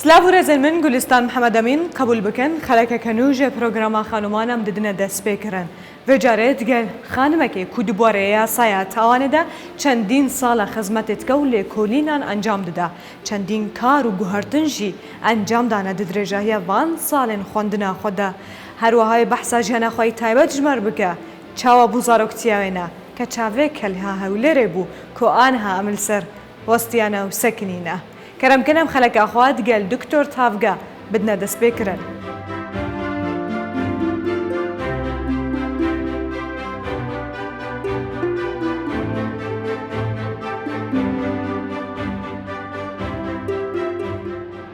سلاڤ و رێزێن من گولستان محمد ئەمین قەبول بکەن خەلەکە کە نوو ژێ پرۆگراما خانومان ئەم ددنە دەس پێ کرن ڤێ جارێ دگەل خانمەکێ کو دبوارێ یاسایا تاوانێ دە چەندین سالە خزمەتێ دکە و لێکۆلینان ئەنجام ددا چەندین کار و گوهەرتن ژی ئەنجام دانە ددرێژاهیە ڤان سالێن خوەندنا خوە دە هەروەهاێ بەحسا ژیانا خوەی تایبەت ژمار بکە چاوا بوو زارۆکتیاێ نە کە چاڤێ کەلها هەولێرێ بوو کۆ ئانها ئەمل سەر وەستیانە و سەکنینە. کەرەم کەن ئەم خەلەکە خواد گەل دکتۆر تاڤگە بدنە دەسپێ کرن.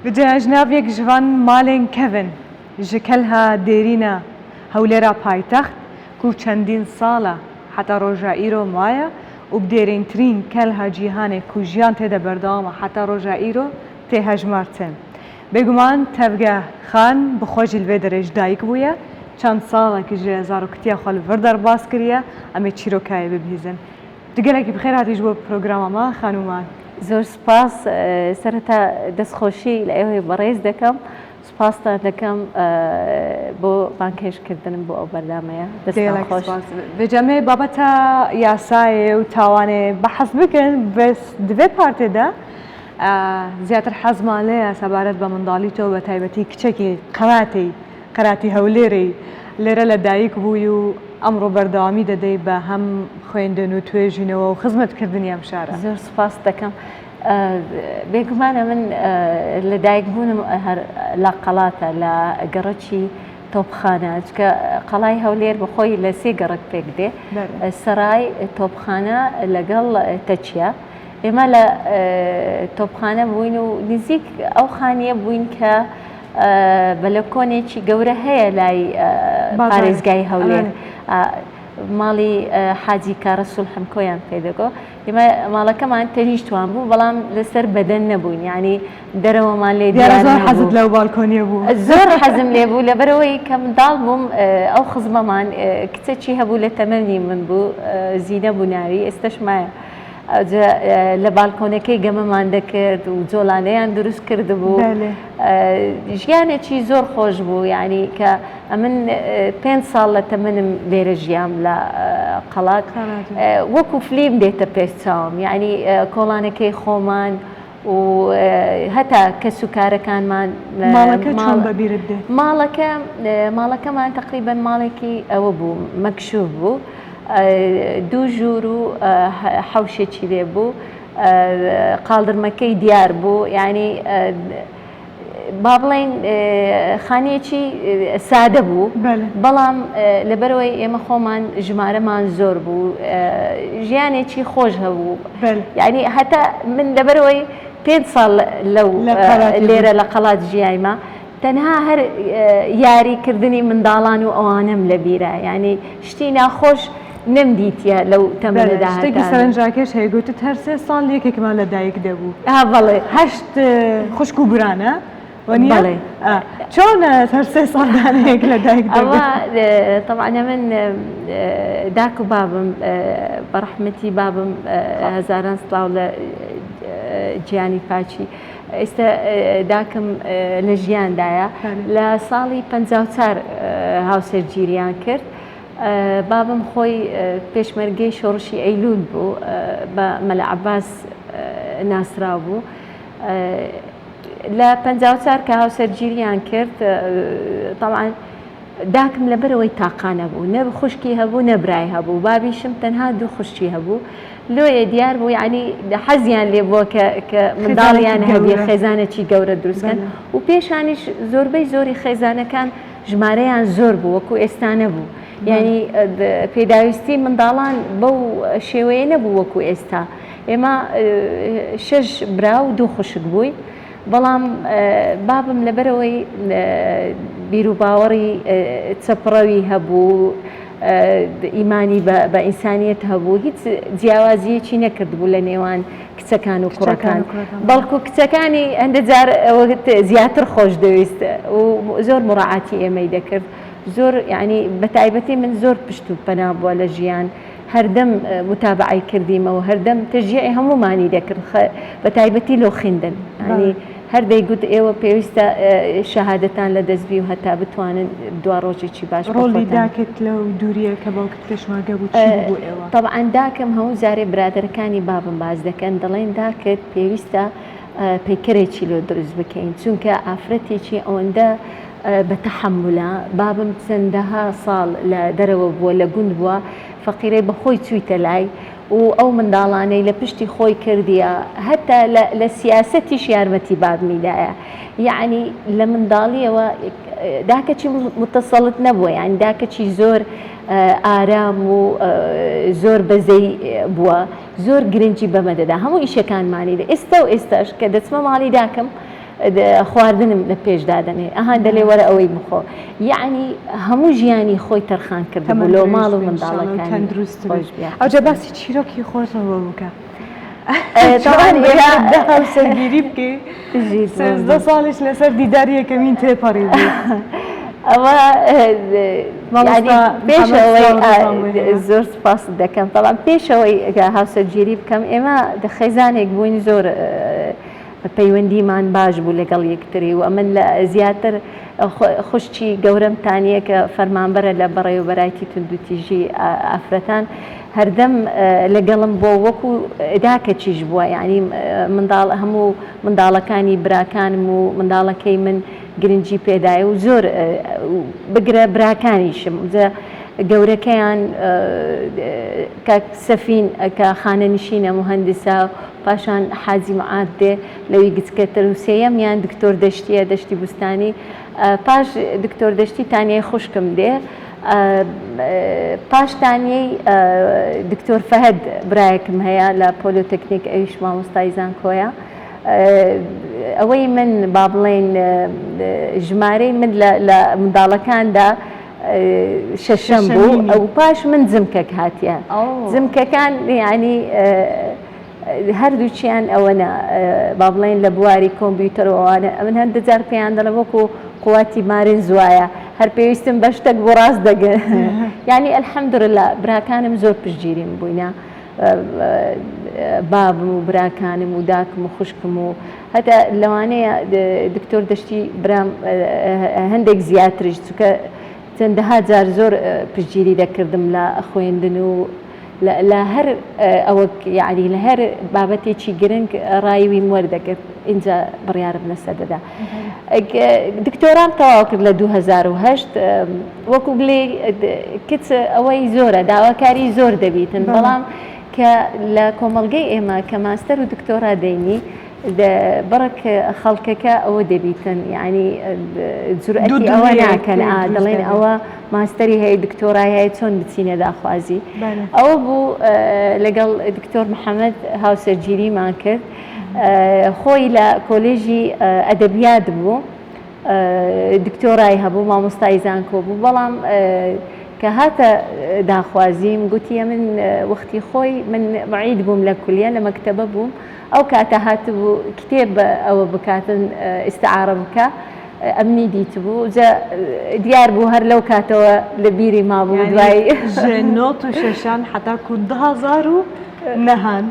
Vijaya ji nav yek ji van malên kevin ji kelha dêrîna Hewlêra paytext ku çendîn sal e heta roja îro maye û bi dêrîntirîn kelha cîhanê ku jiyan tê de berdewam e heta roja îro tê hejmartin. Bêguman Tevge Xan bi xwe jî li vê derê ji dayik bûye, çend salek ji zarokitiya xwe li vir derbas kiriye, em ê çîrokayê bibihîzin. Tu gelekî bi xêr hatî ji bo programa me xanûman. Zor spas, sereta destxweşî li ewê berêz dekem. Spastan dekem بۆ بانگهێشتکردنم بۆ ئەو بەرنامەیە. دەستتان خۆش. Vê cemê babeta yasayê û tawanê behs bikin bes di vê partê de ziyatır hezma lê ye sebaret بە منداڵی تۆ بە تایبەتی کچێکی قەراتەی قەراتی هەولێرەی لێرە لە دایک بووی و ئەمڕۆ بەردەوامی دەدەی بە هەم خوێندن و توێژینەوە و خزمەتکردنی ئەم شارە. زۆر سوپاست دەکەم. بێگومانە من لە دایک بوونم هەر لە قەڵاتە لە گەڕەکی تۆپخانە چکە قەڵای هەولێر بەخۆی لە سێ گەڕک پێک دێ سەرای تۆپخانە لەگەڵ تەچیە ئێمە لە تۆپخانە بووین و نزیک ئەو خانیە بووین کە بەلەکۆنێکی گەورە هەیە لای پارێزگای هەولێر ماڵی حاجی کارەسوڵ حمکۆیان پێدەگۆ ئێمە ماڵەکەمان تەنیشتوان بوو بەڵام لەسەر بەدەن نەبووین یعنی دەرەوەمان لێ دیارە زۆر حەزت لەو بالکۆنیە بوو زۆر حەزم لێ بوو لەبەرەوەی کە منداڵ بووم ئەو خزمەمان کچەکی هەبوو لە تەمەنی من بوو زینە بوو ناوی ئێستش مایە لە بالکۆنەکەی گەمەمان دەکرد و جۆلانەیان دروست کردبوو ژیانێکی زۆر خۆش بوو یعنی کە ئەمن پێنج ساڵ لە تەمەنم لێرە ژیام لە قەڵات وەکو فلیم دێتە پێش چاوم یعنی کۆڵانەکەی خۆمان و هەتا کەس و کارەکانمان ماڵەکە چۆن بەبیرت دێ؟ ماڵەکە ماڵەکەمان تقریبا ماڵێکی ئەوە بوو مەکشوف بوو دوو ژوور و حەوشێکی لێ بوو قاڵدرمەکەی دیار بوو یعنی با بڵێین خانیەکی سادە بوو بەڵام لەبەرەوەی ئێمە خۆمان ژمارەمان زۆر بوو ژیانێکی خۆش هەبوو یعنی هەتا من لەبەرەوەی پێ ساڵ لەو لێرە لە قەڵات ژیایمە تەنها هەر یاریکردنی منداڵان و ئەوانم لەبیرە یعنی شتی ناخۆش نەمدیتیە لەو تەمەنەدا شتێکی سەرنجڕاکێش هەیە گوتت هەر سێ ساڵ یەکێکمان لە دایک دەبوو ئا بەڵێ هەشت خوشک و برانە وەنیە بەڵێ چۆن هەر سێ ساڵ دانەیەک لە دایک دەبوو ئەوە تەبعەن من داک و بابم بە ڕەحمەتی بابم هەزاران سڵاو لە گیانی پاکی ئێستا داکم لە ژیاندایە لە ساڵی 54 هاوسەرگیریان کرد بابم خۆی پێشمەرگەی شۆڕشی ئەیلوول بوو، بە مەلا عەباس ناسراو بوو. لە 54 کە هاوسەرگیریان کرد، تەبعەن داکم لەبەرئەوەی تاقانە بوو، نە خوشکی هەبوو نە برای هەبوو، بابیشم تەنها دوو خوشکی هەبوو. لۆیە دیار بوو یعنی حەزیان لێ بووە کە کە منداڵیان هەبێ خێزانێکی گەورە دروست کەن و پێشانیش زۆربەی زۆری خێزانەکان ژمارەیان زۆر بوو وەکو ئێستا نەبوو یعنی پێداویستی منداڵان بەو شێوەیە نەبوو وەکو ئێستا ئێمە شەش برا و دوو خوشک بووین بەڵام بابم لەبەرەوەی بیروباوەڕی چەپڕەوی هەبوو ئیمانی بە ئینسانیەت هەبوو هیچ جیاوازیەکی نەکردبوو لە نێوان کچەکان و کوڕەکان بەڵکو کچەکانی هەندە جار زیاتر خۆش دەویست و زۆر مڕعاتی ئێمەی دەکرد زۆر یعنی بە تایبەتی من زۆر پشت و پەنا بووە لە ژیان هەردەم متابعی کردیمەوە هەردەم تەشجیعی هەموومانی دەکرد بە تایبەتی لۆ خوێندن ینی. هەر دەیگوت ئێوە پێویستە شەهادەتان لە دەست بی و هەتا بتوانن دوا ڕۆژێکی باش بۆ ڕۆڵی خۆتان. داکت لەو دووریە کە باوکت پێشمەرگە بوو چی بوو بۆ ئێوە؟ تەبعەن داکم هەموو جارێ برادەرەکانی بابم باس دەکەن دەڵێن داکت پێویستە پەیکەرێکی لۆ دروست بکەین چونکە ئافرەتێکی ئەوەندە بە تەحەمولە بابم چەندەها ساڵ لە دەرەوە بووە لە گوند بووە فەقیرەی بەخۆی چوویتە لای و ئەو منداڵانەی لە پشتی خۆی کردیە هەتا لە سیاسەتیش یارمەتی بابمی دایە یەعنی لە منداڵیەوە داکەچی متسەڵت نەبووە یانی داکەچی زۆر ئارام و زۆر بەزەی بووە زۆر گرنگی بەمە دەدا هەموو ئیشەکانمانی لە ئێستا و ئێستاش کە دەچمە ماڵی داکم خواردنم لە پێش دادەنێ ئەها دەلێ وەرە ئەوەی بخۆ یەعنی هەموو ژیانی خۆی تەرخان کردبوو لۆ ماڵ و منداڵەکانی تەندروست خۆش بێ ئەوجا باسی چیرۆکی خۆتەوە بکە تەوان ئێرە هاوسەرگیری بکەی 13 ساڵیش لەسەر دیداری یەکەمین تێپەڕی بوو ئەوە پێشەوەی زۆر سپاست دەکەم بەڵام پێشەوەی هاوسەرگیری بکەم ئێمە خێزانێک بووین زۆر پەیوەندیمان باش بوو لەگەڵ یەکتری و ئەمن لە زیاتر خوشکی گەورەم تانیە کە فەرمانبەرە لە بەڕێوەبەرایتی توندوتیژی ئافرەتان هەردەم لەگەڵم بۆ وەکو داکەچیش بووە یعنی منداڵ هەموو منداڵەکانی براکانم و منداڵەکەی من گرنگی پێدایە و زۆر بگرە براکانیشم گەورەکەیان کاک سەفین کە خانەنشینە موهەندیسە پاشان حاجی معاد دێ لەوی گچکەتر و سێیەمیان دکتۆر دەشتیە دەشتی بوستانی پاش دکتۆر دەشتی تانیای خوشکم دێ پاش تانیەی دکتۆر فەهد برایەکم هەیە لە پۆلۆتەکنیک ئەویش مامۆستای زانکۆیە ئەوەی من با بڵێین ژمارەی من لە منداڵەکاندا شەشەم بوو ئەو پاش من زمکەک هاتیە زمکەکان یعنی هەردووچیان ئەوەنە با بڵێن لە بواری کۆمپیوتەر ئەوانە ئەمن هەندە جار پێیان دەڵێم وەکو قوواتی مارین زوایە هەر پێویستم بە شتێک بۆ ڕاست دەگەن یعنی الحمدلله براکانم زۆر پشتگیریم بووینە بابم و براکانم و داکم و خوشکم و هەتا لەوانەیە دکتۆر دەشتی برام هەندێک زیاتریش چونکە چەندەها جار زۆر پشتگیری دەکردم لە خوێندن و لە هەر ئەوە یعنی لە هەر بابەتێکی گرنگ ڕایویم وەردەگرت اینجا بڕیارم لەسەر دەدا دکتۆرام تەواو کرد لە 2008 وەکو بلێ کچ ئەوەی زۆرە داواکاری زۆر دەبیتن بەڵام کە لە کۆمەڵگەی ئێمە کە ماستەر و دکتۆرا دەینی بڕک خەڵکەکە ئەوە دەبیتن یعنی جورئەتی ئەوە ناکەن دەڵێن ئەوە ماستەری هەیە دکتۆرای هەیە چۆن بچینە داخوازی ئەوە بوو لەگەڵ دکتۆر محەممەد هاوسەرگیریمان کرد خۆی لە کۆلێژی ئەدەبیات بوو دکتۆرای هەبوو مامۆستای زانکۆ بوو بەڵام کە هاتە داخوازیم گوتیە من وەختی خۆی من معید بووم لە کولیە لە مەکتەبە بووم ئەو کاتە هاتبوو کتێب ئەوە بکاتن ئیستعارە بکە ئەمنی دیتبوو جا دیار بوو هەر لەو کاتەوە لە بیری مابوو دوای نۆت و شەشان حتا کو 2000 و نەهان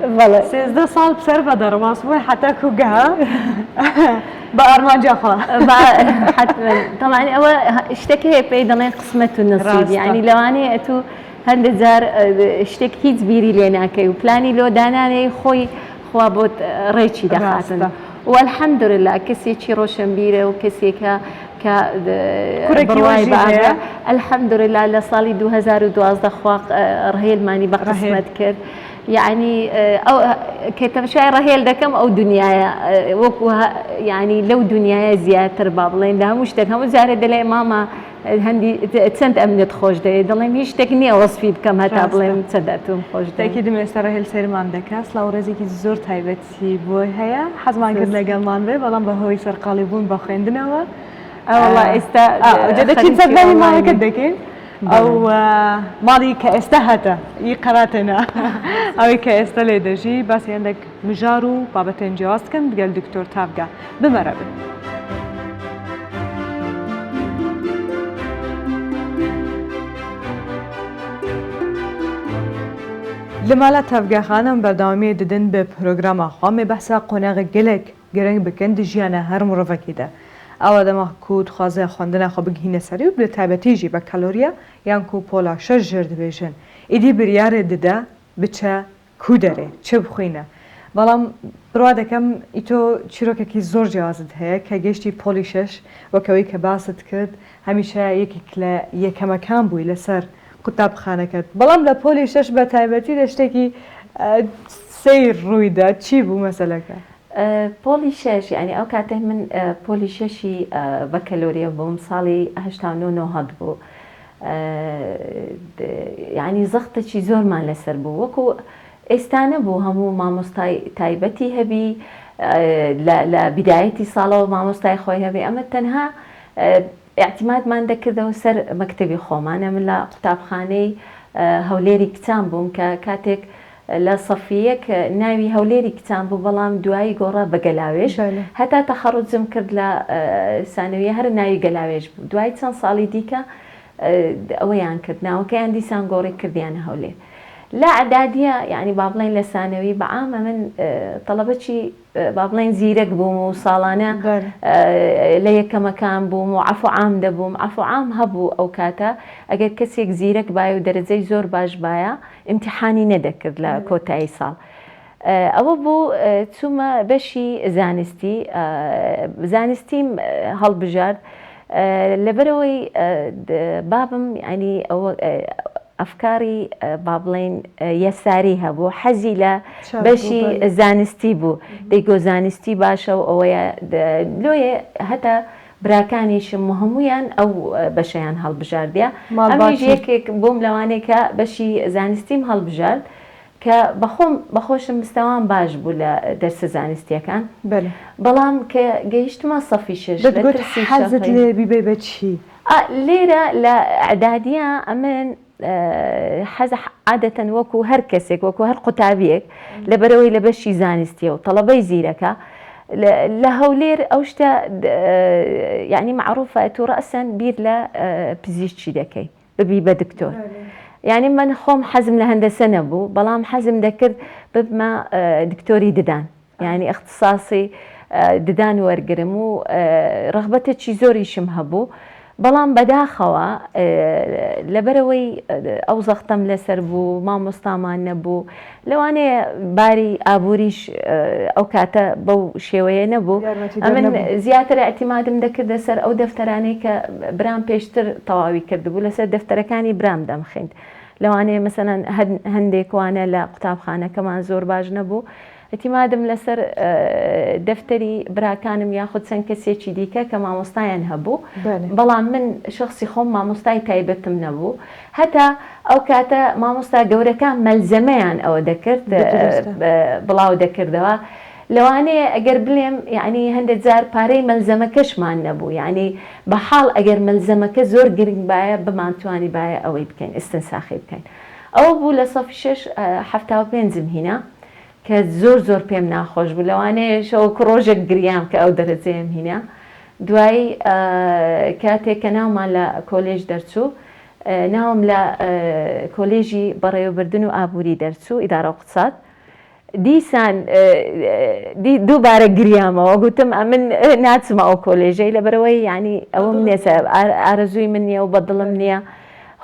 13 ساڵ سەر بە دەڕواس بووی حتا کو گەها بە ئارمانجا خوا طبعا ئەوە شتێک هەیە پێی دەڵێن قسمەت و نەسیب یعنی لەوانەیە ئەتوو هەندێک جار شتێک هیچ بیری لێ ناکەی و پلانی لۆ دانانەی خۆی خوا بۆت ڕێکی دەخاتن والحمدلله کەسێکی ڕۆشنبیرە و کەسێکە کە بڕوای بە الحمدلله لە ساڵی 2012 خوا ڕهێلمانی بە قسمەت کرد یعنی ئەو کە تەماشای ڕەهێل دەکەم ئەو دنیاە وەکو یعنی لەو دنیاە زیاتر با بڵێن لە هەموو شتێک هەموو جارێ دەلێ ماما هەندی چەند ئەمنت خۆش دەوێت دەڵێم هیچ شتێک نییە وەسفی بکەم هەتا بڵێم چەند ئەتوم خۆش دەوێت. تاکیدم ئێستا ڕەهێل سەیرمان دەکات سڵاو ڕێزێکی زۆر تایبەتی بۆی هەیە حەزمان کرد لەگەڵمان بێ بەڵام بەهۆی سەرقاڵی بوون بە خوێندنەوە ئەوەڵا ئێستا دەچین سەردانی ماڵەکەت دەکەین ئەو ماڵی کە ئێستا هاتە ئی قەراتێنە ئەوەی کە ئێستا لێ دەژی باسی هەندێک مژار و بابەتێن جیاواز بکەن گەل دکتۆر تاڤگە بمەرە بێ. لە مالا تاڤگە خانم بەردەوامیە ددن بە پرۆگراما خوا مێ بەحسا قۆناغ گەلەک. گرنگ بکەن di ژیانە هەر مرۆڤەکی دە. ئەوە دەما کو دخوازێ خوەندنا خو بگهینە سەری و بە تایبەتیژی بەکالۆریا یان کو پۆلا شەش ژێر دبێژن ئیدی بریارێ ددە بچە کو دەرێ چ بخوینە بەڵام بڕوا دەکەم ئیتۆ چیرۆکێکی زۆر جیاوازت هەیە کە گەشتی پۆلی شەش وەک ئەوەی کە باست کرد هەمیشە یەکێک لە یەکەمەکان بووی لەسەر قوتابخانەکەت بەڵام لە پۆلی شەش بە تایبەتی لە شتێکی سەیر ڕوویدا چی بوو مەسەلەکە؟ پۆلی شەش یانی ئەو کاتەی من پۆلی شەشی بەکەلۆریە بووم ساڵی 89 نۆهەد بوو یانی زەختێکی زۆرمان لەسەر بوو وەکو ئێستا نەبوو هەموو مامۆستای تایبەتی هەبی لە بیدایەتی ساڵەوە مامۆستای خۆی هەبی ئەمە تەنها ئیعتیمادمان دەکردەوە سەر مەکتەبی خۆمان، ئەمن لە قوتابخانەی هەولێری کچان بووم کە کاتێک لە سەفی یەک ناوی هەولێری کچان بوو بەڵام دوایی گۆڕا بە گەلاوێژ هەتا تەخەڕوجم کرد لە سانەویە هەر ناوی گەلاوێژ بوو دوای چەند ساڵی دیکە ئەوەیان کرد ناوەکەیان دیسان گۆڕی کردیانە هەولێر لە ئەعدادیە یانی با بڵێین لە سانەوی بە عام ئەمن تەڵەبەکی با بڵێین زیرەک بووم و ساڵانە لە یەکەمەکان بووم و عەفو عام دەبووم، عەفو عام هەبوو ئەو کاتە ئەگەر کەسێک زیرەک بایە و دەرەجەی زۆر باش بایە ئیمتیحانی نەدەکرد لە کۆتایی ساڵ. ئەوە بوو چوومە بەشی زانستی، زانستیم هەڵبژارد لەبەرئەوەی بابم یانی ئەوە ئەفکاری با بڵێین یەساری هەبوو حەزی لە بەشی زانستی بوو دەیگۆ زانستی باشە و ئەوەیە لۆیە هەتا براکانیشم و هەمویان ئەو بەشەیان هەڵبژاردە ئەمیش یەکێک بووم لەوانەیە کە بەشی زانستیم هەڵبژارد کە بەخۆم بەخۆشم مستەوام باش بوو لە دەرسە زانستیەکان بەڵام کە گەیشتمە سەفی شەش لە ترسی حەزت لێ بیبەی بە چی؟ ئا لێرە لە ئیعدادیە ئەمن حەز عادەتەن وەکو هەر کەسێک وەکو هەر قوتابیەک لەبەرئەوەی لە بەشی زانستیە و تەڵەبەی زیرەکە لە هەولێر ئەو شتە یعنی مەعروفە ئەتوو ڕەسەن بیر لە پزیشکی دەکەی ببی بە دکتۆر یعنی من خۆم حەزم لە هەندەسە نەبوو بەڵام حەزم دەکرد ببمە دکتۆری ددان یانی ئیختساسی ددان وەرگرم و ڕەغبەتێکی زۆریشم هەبوو بەڵام بەداخەوە لەبەرەوەی ئەو زەختەم لەسەر بوو مامۆستامان نەبوو لەوانەیە باری ئابووریش ئەو کاتە بەو شێوەیە نەبوو ئەمن زیاتر ئیعتیمادم دەکردە سەر ئەو دەفتەرانەی کە برام پێشتر تەواوی کردبوو لەسەر دەفتەرەکانی برام دەمخیند لەوانەیە مەسەلەن هەندێک وانە لە قوتابخانەکەمان زۆر باش نەبوو ئیعتیمادم لەسەر دەفتەری براکانم یاخود چەند کەسێکی دیکە کە مامۆستایان هەبوو بەڵام من شەخسی خۆم مامۆستای تایبەتم نەبوو هەتا ئەو کاتە مامۆستا گەورەکان مەلزەمەیان ئەوە دەکرد بڵاو دەکردەوە لەوانەیە ئەگەر بلێم یعنی هەندێک جار پارەی مەلزەمەکەشمان نەبوو یعنی بە حاڵ ئەگەر مەلزەمەکە زۆر گرنگ بایە بمانتوانی بایە ئەوەی بکەین ئیستنساخی بکەین ئەوە بوو لە سەفی شەش 75م هینا کە زۆر زۆر پێم ناخۆش بوو لەوانەیە شەوەکو ڕۆژێک گریام کە ئەو دەرەجەیەم هینا دوایی کاتێک کە ناومان لە کۆلێژ دەرچوو ناوم لە کۆلێژی بەڕێوەبردن و ئابووری دەرچوو ئیدارە و اقتصاد دیسان دووبارە گریامەوە گوتم ئەمن ناچمە ئەو کۆلێژەی لەبەرەوەی یعنی ئەوم نێسە ئارەزووی من نییە و بەدڵم نییە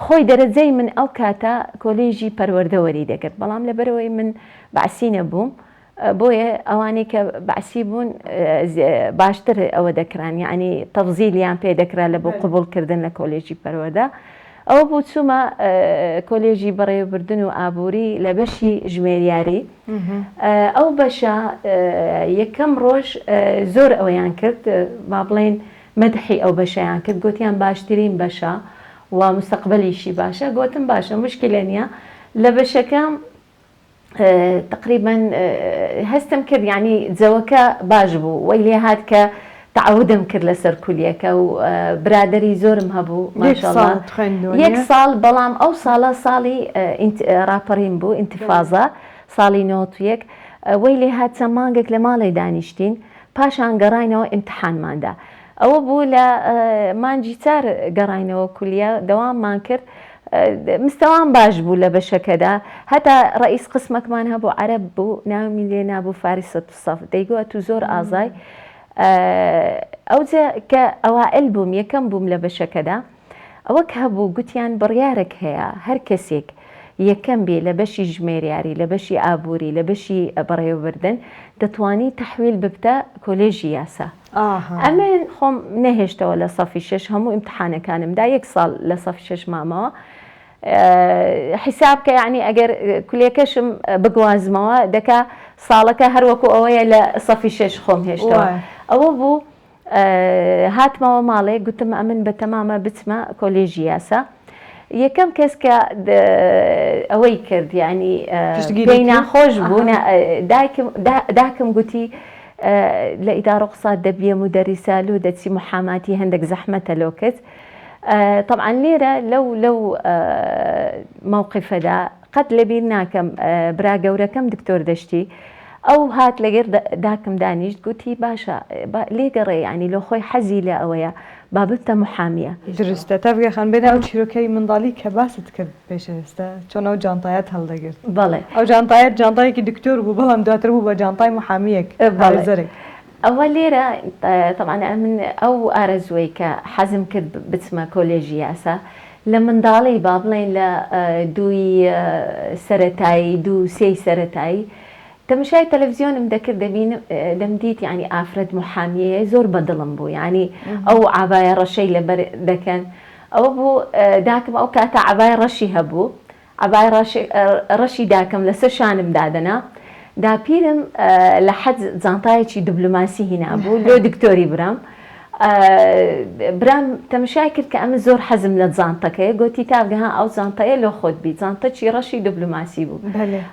خۆی دەرەجەی من ئەو کاتە کۆلێژی پەروەردە وەری دەگرت بەڵام لەبەرئەوەی من بەعسی نەبووم بۆیە ئەوانەی کە بەعسی بوون باشتر ئەوە دەکران یعنی تەفزیلیان پێ دەکرا لە بۆ قبوڵکردن لە کۆلێژی پەروەردە ئەوە بوو چوومە کۆلێژی بەڕێوەبردن و ئابووری لە بەشی ژمێریاری ئەو بەشە یەکەم ڕۆژ زۆر ئەوەیان کرد با بڵێین مەدحی ئەو بەشەیان کرد گۆتیان باشترین بەشە و مستەقبەلیشی باشە گۆتم باشە مشکلە نیە لە بەشەکە تقریبا هەستم کرد یعنی جەوەکە باش بوو وەی لێ هات کە تعودم کرد لەسەر کولیەکە و برادری زۆرم هەبوو ماشاءاللە یەک ساڵ بەڵام ئەو ساڵە ساڵی ڕاپەڕین بوو ئینتفازە ساڵی 91 وەی لێ هات چەند مانگێک لە ماڵێ دانیشتین پاشان گەڕاینەوە ئیمتحانمان دا. ئەوە بوو لە مانگی چار گەڕاینەوە کولیە دەواممان کرد. مستەوام باش بوو لە بەشەکەدا هەتا ڕئیس قسمەکمان هەبوو عەرەب بوو ناومی لێ نابوو فارسە سەف دەیگۆ ئەتوو زۆر ئازای ئەوجە کە ئەوائل بووم یەکەم بووم لە بەشەکەدا ئەوەک هەبوو گوتیان بڕیارێک هەیە هەر کەسێک یەکەم بێ لە بەشی ژمێریاری لە بەشی ئابووری لە بەشی بەڕێوەبردن دەتوانی تەحویل ببتە کۆلێژی یاسا ئەمن خۆم نەهێشتەوە لە سەفی شەش هەموو ئیمتحانەکانم دا یەک ساڵ لە سەفی شەش مامەوە حیساب کە یعنی ئەگەر کولێکەشم بگوازمەوە دەکا ساڵەکە هەروەکو ئەوەیە لە سەفی شەش خۆم هێشتەوە ئەوە بوو هاتمەوە ماڵێ گوتم ئەمن بە تەمامە بچمە کۆلێژی یاسا یەکەم کەس کە ئەوەی کرد یعنی پێی ناخۆش بوو دایکم داکم گوتی لە ئیدارە قسات دەبیە مدەریسە لۆ دەچی محاماتی هەندێک زەحمەتە لۆ کەس تەبعەن لێرە لەو لەو مەوقفەدا قەت لەبیر ناکەم برا گەورەکەم دکتۆر دەشتی ئەو هات لەگەر داکم دانیشت گوتی باشە لێگەڕێ ینی لۆ خۆی حەزی لە ئەوەیە با ببتە محامیە. دروستە تەڤگە خان بێنە ئەو چیرۆکەی منداڵی کە باست کرد پێش ئێستا چۆن ئەو جانتایەت هەڵدەگرت؟ بەڵێ. ئەو جانتایەت جانتایەکی دکتۆر بوو بەڵام دواتر بوو بە جانتای محامیەک پارێزەرێک. ئەوە لێرە تەبعەن ئەمن ئەو ئارەزووەی کە حەزم کرد بچمە کۆلێژی یاسا لە منداڵی با بڵێین لە دووی سەرەتایی دوو سێی سەرەتایی تەمەشای تەلەفزیۆنم دەکرد دەبینم دەمدیت یانی ئافرەت محامیەیە زۆر بە دڵم بوو یانی ئەو عابایە ڕەشەی لەبەر دەکەن ئەوە بوو داکم ئەو کاتە عەبای ڕەشی هەبوو عەبای ڕەشی داکم لەسەر شانم دادەنا، داپیرم لە حەج جانتایەکی دبلۆماسی هینابوو لۆ دکتۆری برام، برام تەمشای کرد کە ئەمن زۆر حەزم لە جانتەکەیە، گۆتی تاڤگە ها ئەو جانتەیە لۆ خۆت بی، جانتەکی ڕەشی دبلۆماسی بوو،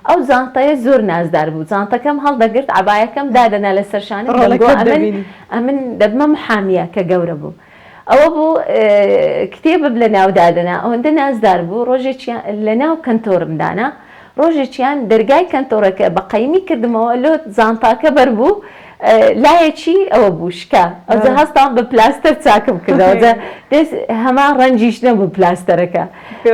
ئەو جانتەیە زۆر نازدار بوو، جانتەکەم هەڵدەگرت عەبایەکەم دادەنا لەسەر شانم دەمگۆ ئەمن ئەمن دەبمە محامیە کە گەورە بووم. ئەوە بوو کتێبم لە ناو دادەنا ئەوەندە نازدار بوو ڕۆژێکیان لە ناو کەنتۆرم دانا ڕۆژێکیان دەرگای کەنتۆرەکە بە قەیمی کردمەوە لۆ جانتاکە بەر بوو لایەکی ئەوە بوو شکا ئەوجا هەستام بە پلاستەر چاکم کردەوە جا دەست هەمان ڕەنگیش نەبوو پلاستەرەکە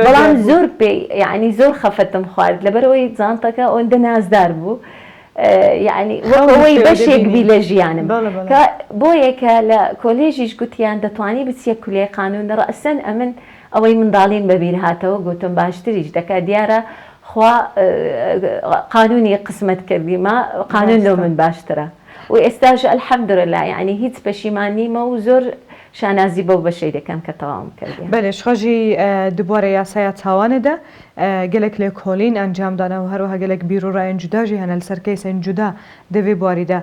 بەڵام زۆر پێی یعنی زۆر خەفەتم خوارد لەبەرئەوەی جانتەکە ئەوەندە نازدار بوو یەعنی وەک ئەوەی بەشێک بی لە ژیانم کە بۆیە کە لە کۆلێژیش گوتیان دەتوانی بچیە کولیەی قانون ڕەئسەن ئەمن ئەوەی منداڵیم بەبیر هاتەوە گوتم باشتریش دەکا دیارە خوا قانونی قسمەت کردیمە قانون لۆ من باشترە و ئێستاش الحمدللە یەعنی هیچ پەشیمان نیمە و زۆر شانازی بەو بەشەی دەکەم کە تەواوم کردیە. بەلێ شخەژی دوبارە یاسایا تاوانێ دە گەلەک لێکۆلین ئەنجام دانە و هەروەها گەلەک بیروڕایên جودا ژی هەنە li ser keysên cuda di vê بوارî de.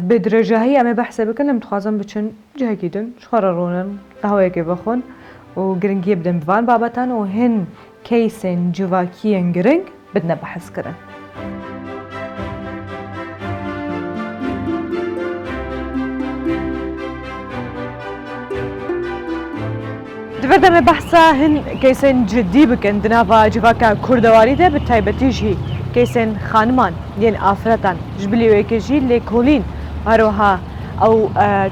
Bi dirêjahî em ê behsê bikin lê min dixwazim biçin cihekî din ji xwe re rûnin, qehweyekê vexwin û giringiyê bidin bi van babetan û hin keysên civakî yên giring bidine behskirin. Di vir de me behsa hin keysên cidî bikin di nava civaka kurdewarî de bi taybetî jî keysên xaniman yên afretan ji bilî wê yekê jî lêkolîn û herwiha ew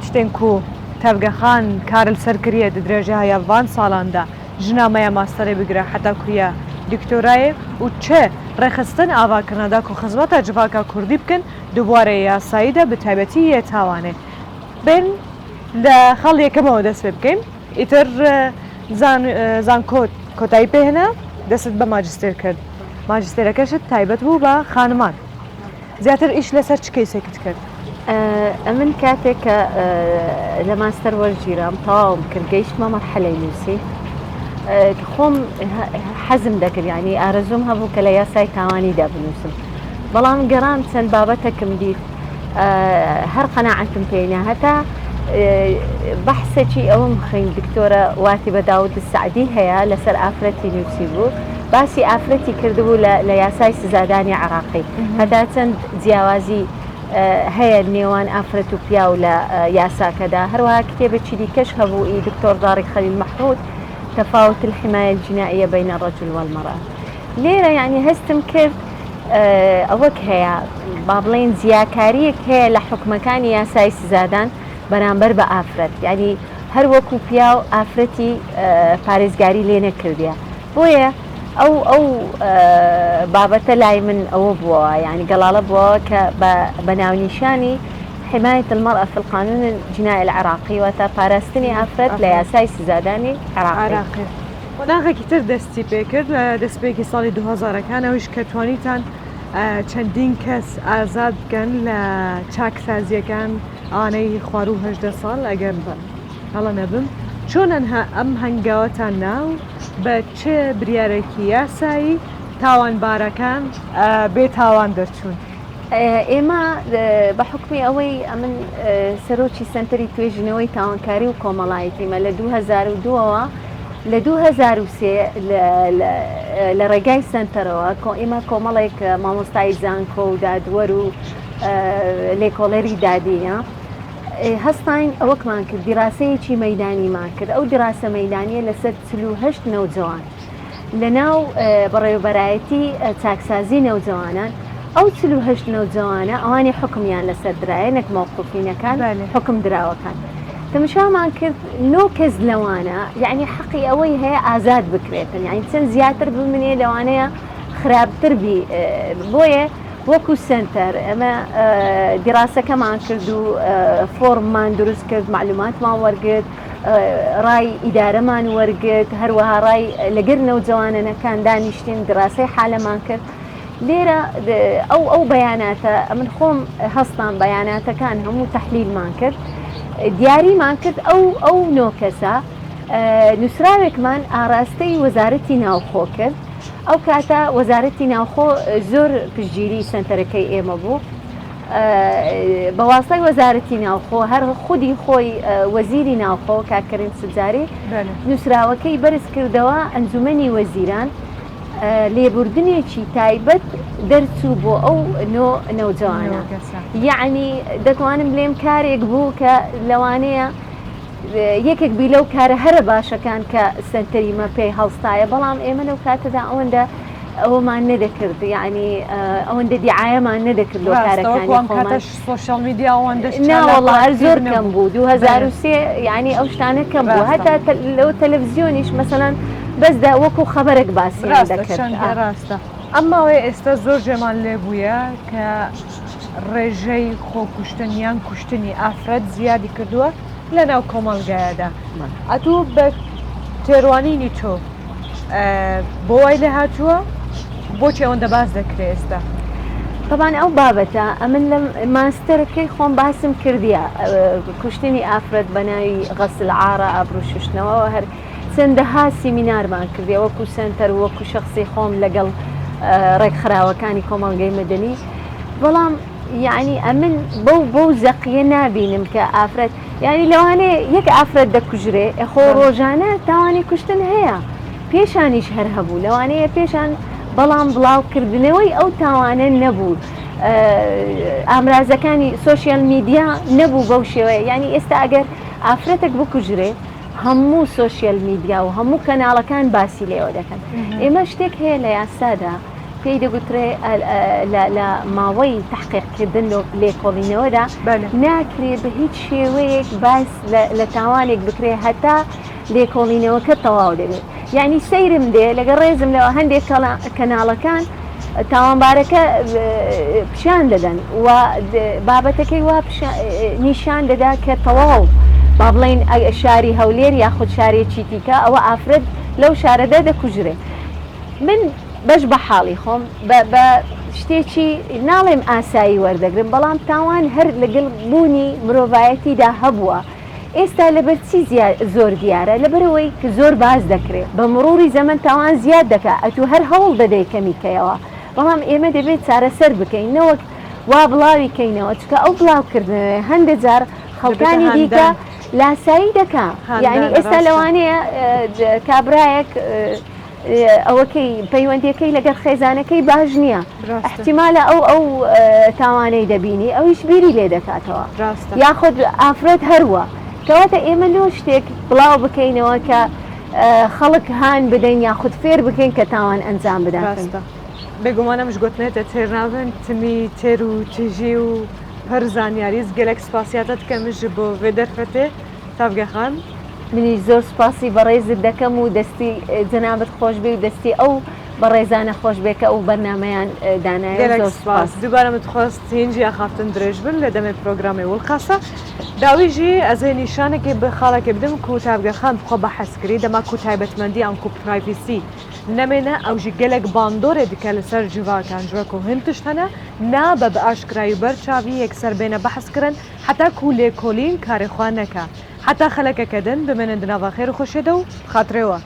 tiştên ku Tevgexan kar li ser kiriye di dirêjeya van salan de Jina me ya masterê bigire heta ku ya diktorayê û çi rêxistin ava kirine da ku xizmeta civaka kurdî bikin di warê yasayî de bi taybetî yê tawanê. Bên li xal yekemê dest pê bikeyn. Îtir zanko kotayî pê hene destit bi macistêr kird. Macistêrekeşit taybet bû bi xaniman. زیاتر ئیش لەسەر چ کەیسێکت کرد؟ ئەمن کاتێک کە لە ماستەر وەرگیرام تەواوم کرد گەیشتمە مەرحەلەی نووسین خۆم حەزم دەکرد یعنی ئارەزوم هەبوو کە لە یاسای تاوانیدا بنووسم بەڵام گەڕام چەند بابەتەکم دیت هەر قەناعەتم پێی نا هەتا بەحسێکی ئەوم خوێند دکتۆرە واتی بە داود سەعدی هەیە لەسەر ئافرەتی نووسی بوو باسی ئافرەتی کردبوو لە یاسای سزادانی عراقی هەتا چەند جیاوازی هەیە نێوان ئافرەت و پیاو لە یاساکەدا هەروەها کتێبێکی دیکەش هەبوو ئی دکتۆر ضاری خەلیل مەحمود تفاوت الحمایە الجنائیە بین الرجل والمرأة لێرە یعنی هەستم کرد ئەوەک هەیە با بڵێین جیاکارییەک هەیە لە حوکمەکانی یاسای سزادان بەرامبەر بە ئافرەت یانی هەر وەکو پیاو ئافرەتی پارێزگاری لێ نەکردیە. بۆیە ئەو ئەو بابەتە لای من ئەوە بووەوە یعنی گەڵاڵە بووەوە کە بە ناونیشانی حمایة المرأة في القانون الجنائي العراقی واتە پاراستنی ئافرەت لە یاسای سزادانی عێراقی. قۆناغێکی تر دەستی پێکرد لە دەستپێکی ساڵی دوهەزارەکان ئەویش کە توانیتان چەندین کەس ئازاد بکەن لە چاکسازیەکان ئەوانەی خواروو 18 ساڵ ئەگەر هەڵە نەبم چۆن ئەنها ئەم هەنگاوەتان نا و بە چ بریارێکی یاسایی تاوانبارەکان بێ تاوان دەرچوون؟ ئێمە بە حوکمی ئەوەی ئەمن سەرۆکی سەنتەری توێژینەوەی تاوانکاری و کۆمەڵایەتیمە لە 2002 ەوە لە 2003 لە ڕێگای سەنتەرەوە ئێمە کۆمەڵێک مامۆستای زانکۆ و دادوەر و لێکۆڵەری دادینە هەستاین ئەوەکمان کرد دیراسەیەکی مەدانیمان کرد ئەو دیراسە مەدانیە لەسەر 48 نەوجەوان لەناو بەڕێوەبەرایەتی چاکسازی نەوجەوانان، ئەو 48 نەوجەوانە ئەوانی حوکمیان لەسەر درایە نەک مەوقوفینەکان حوکم دراوەکان تەمشامان کرد نۆ کەس لەوانە یعنی حەقی ئەوەی هەیە ئازاد بکرێتن یعنی چەند زیاتر بمنێ لەوانەیە خراپتر بی بۆیە وەکو سەنتەر ئەمە دیراسەکەمان کرد و فۆرممان دروست کرد معلوماتمان وەرگرت ڕای ئیدارەمان وەرگرت، هەروەها ڕای لەگەر نەوجەوانەنەکان دانیشتین دراسەی حالەمان کرد. لێرە ئەو ئەو بەیاناتە ئەمن خۆم هەستام بەیاناتەکان هەموو تەحلیلمان کرد دیاریمان کرد ئەو ئەو نۆ کەسە نووسراوێکمان ئاراستەی وەزارەتی ناوخۆ کرد ئەو کاتە وەزارەتی ناوخۆ زۆر پشتگیری سەنتەرەکەی ئێمە بوو. بە واستای وەزارەتی ناوخۆ هەر خودی خۆی وەزیری ناوخۆ کاک کەریم سجاری نووسراوەکەی بەرز کردەوە ئەنجومەنی وەزیران لێبوردنێکی تایبەت دەرچوو بۆ ئەو نۆ نەوجەوانە یەعنی دەتوانم بلێم کارێک بوو کە لەوانەیە یەکێک بی لەو کارە هەرە باشەکان کە سەنتەری مە پێی هەڵستایە بەڵام ئێمە لەو کاتەدا ئەوەندە ئەوەمان نەدەکرد یعنی ئەوەندە دیعاەمان نەدەکرد لۆ کارەکانی خۆمان سۆشیال میدیا ئەوەندەش نا وەڵا هەر زۆر کەم بوو 2003 یعنی ئەو شتانە کەم بوو هەتا لەو تەلەڤزیۆنیش مەسەلەن بەس دا وەکو خەبەرێک باسیان دەکرد ڕاستە ئەم ماوەیە ئێستا زۆر جێمان لێ بوویە کە ڕێژەی خۆکوشتن یان کوشتنی ئافرەت زیادی کردووە لە ناو کۆمەڵگایەدا ئەتوو بە تێڕوانینی تۆ بۆ وای لێ هاتووە؟ بۆچی ئەوەندە باس دەکرێ ئێستا؟ تەبان ئەو بابەتە ئەمن لە ماستەرەکەی خۆم باسم کردیە کوشتنی ئافرەت بە ناوی غەسل عارە ئابروو شوشتنەوە هەر چەندەها سیمینارمان کردیە وەکو سەنتەر و وەکو شەخسی خۆم لەگەڵ ڕێکخراوەکانی کۆمەڵگەی مەدەنی بەڵام یەعنی ئەمن بەو بەو زەقیە نابینم کە ئافرەت یعنی لەوانەیە یەک ئافرەت دەکوژرێ خۆ ڕۆژانە تاوانی کوشتن هەیە پێشانیش هەر هەبوو لەوانەیە پێشان بەڵام بڵاوکردنەوەی ئەو تاوانە نەبوو ئامرازەکانی سۆشیال میدیا نەبوو بەو شێوەیە یعنی ئێستا ئەگەر ئافرەتێک بکوژرێ هەموو سۆشیال میدیا و هەموو کەناڵەکان باسی لێوە دەکەن ئێمە شتێک هەیە لە یاسادا پێی دەگوترێ لە ماوەی تەحقیقکردن و لێکۆڵینەوەدا ناکرێ بە هیچ شێوەیەک باس لە تاوانێک بکرێ هەتا لێکۆڵینەوەکە تەواو دەبێت یعنی سەیرم دێ لەگەڵ ڕێزم لەوە هەندێک کەناڵەکان تاوانبارەکە پیشان دەدەن و بابەتەکەی وا نیشان دەدا کە تەواو با بڵین شاری هەولێر یاخود شارێکی دیکە ئەوە ئافرەت لەو شارەدا دەکوژرێ من بەش بە حاڵی خۆم بە بە شتێکی ناڵێم ئاسایی وەردەگرم بەڵام تاوان هەر لەگەڵ بوونی مرۆڤایەتیدا هەبووە ئێستا لەبەر چی زۆر دیارە لەبەرئەوەی کە زۆر باس دەکرێ بە مڕوڕی زەمەن تاوان زیاد دەکا ئەتوو هەر هەوڵ دەدەی کەمی کەیەوە بەڵام ئێمە دەبێت چارەسەر بکەین نەوەک وا بڵاوی کەینەوە چونکە ئەو بڵاوکردنەوەیە هەندێ جار خەڵکانی دیکە لاسایی دەکا یعنی ئێستا لەوانەیە کابرایەک ئەوەکەی پەیوەندیەکەی لەگەڵ خێزانەکەی باش نییە احتیمالە ئەو ئەو تاوانەی دەبینی ئەویش بیری لێ دەکاتەوە یاخود ئافرەت هەروە کەواتە ئێمە لۆ شتێک بڵاو بکەینەوە کە خەڵک هان بدەین یاخود فێر بکەین کە تاوان ئەنجام بدات. بێگومان ئەمش گۆتنێتە تێر نابن تمی تێر و تژی و پڕ زانیاریز گەلەک سپاسیاتە دکەم ژ بۆ ڤێ دەرفەتێ تاڤگە خان. منیش زۆر سوپاسی بەڕێزت دەکەم و دەستی جەنابت خۆش بێ و دەستی ئەو بەڕێزانە خۆش بێ کە ئەو بەرنامەیان دانایە. گەلەک زۆر سوپاس. سوپاس. دووبارە متخواست هینجی ئاخافتن درێژ بن لە دەمێ پرۆگرامێ ولقاسە داوی ژی ئەزێ نیشانێکێ ب خاڵێکێ بدم کو تاڤگە خان بخوا بەحس کری دەما کو تایبەتمەندی ئان کو privacy نەمێنە ئەو ژی گەلەک باندۆرێ دکە لە سەر جڤاکان جوە کو هن تشت هەنە نابە ب ئاشکرایی و بەر چاڤی یەکسەر بێنە بەحس کرن حەتا کو لێکۆلین کارێ خوە نەکە حەتا خەلەکەکە دن بمێنن دناڤا خێر و خوەشیێ دە و بخاترێ وە.